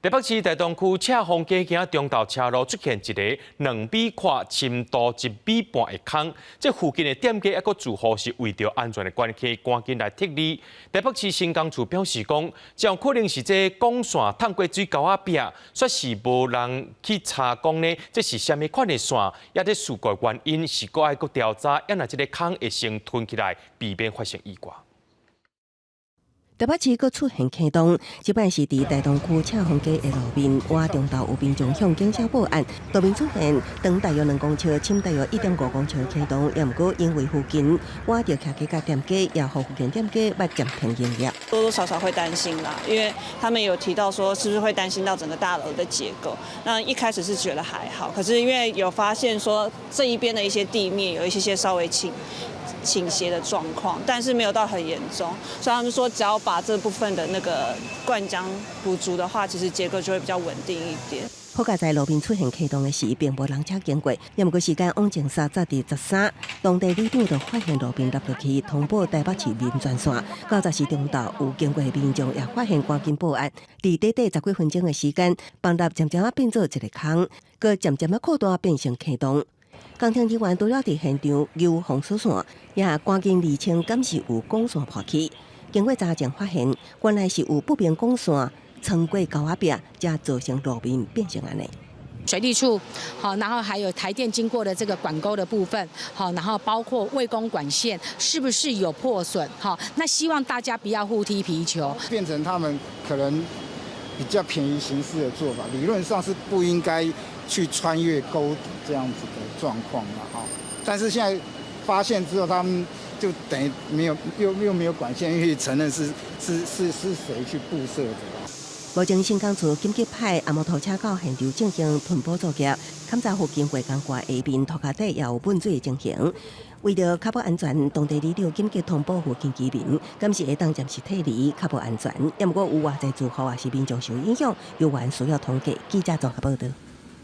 台北市大同區赤峰街今中晝車路出現一個2米寬、深度1米半的空，這附近的店家抑閣住戶是為著安全的關係，趕緊來撤離。台北市興工處表示講，這可能是這管線淌過水溝仔壁，煞是無人去查講呢，這是啥物款的線，抑這事故原因是閣愛閣調查，抑若這个空會先吞起來，避免發生意外。台北市閣出現坑洞，這擺是佇大同區赤峰街的路面，倚中晝有民眾向警消報案，路面出現長大約2公尺、深大約1.5公尺的坑洞，也毋過因為附近倚著徛家佮店家，也予附近店家欲暫停營業。多多少少會擔心啦，因為他們有提到說，是不是會擔心到整個大樓的結構？那一開始是覺得還好，可是因為有發現說這一邊的一些地面有一些些稍微傾斜的狀況，但是沒有到很嚴重，所以他們說只要把這部分的那個灌漿補足的話，其實結構就會比較穩定一點。好佳哉路面出現坑洞的時，並無人車經過，也毋過時間往前殺早佇13，當地里長就發現路面凹落去，通報台北市民專線。到14中晝有經過的民眾也發現，趕緊報案。佇短短十幾分鐘的時間，崩塌漸漸仔變做一个空，閣漸漸仔擴大變成坑洞。工程人員除了佇現場救封鎖線，也趕緊釐清敢是有管線破去。經過查證發現，原來是有不明管線穿過溝仔壁，才造成路面變成按呢。水利處，好，然後還有台電經過的這個管溝的部分，好，然後包括衛工管線是不是有破損？好，那希望大家不要互踢皮球，變成他們可能比較便宜行事的做法，理論上是不應該去穿越溝底這樣子的狀況了哈。但是現在發現之後，他們就等於沒有又沒有管線，願意承認是誰去佈設的。目前興工處緊急派阿摩托車到現場進行吞補作業，勘查附近過江關下面塗跤底也有噴水的情形。為著確保安全，當地里長緊急通報附近居民，敢是會當暫時撤離，確保安全。也毋過有偌濟住戶抑是民眾受影響，有緣需要統計。記者綜合報道。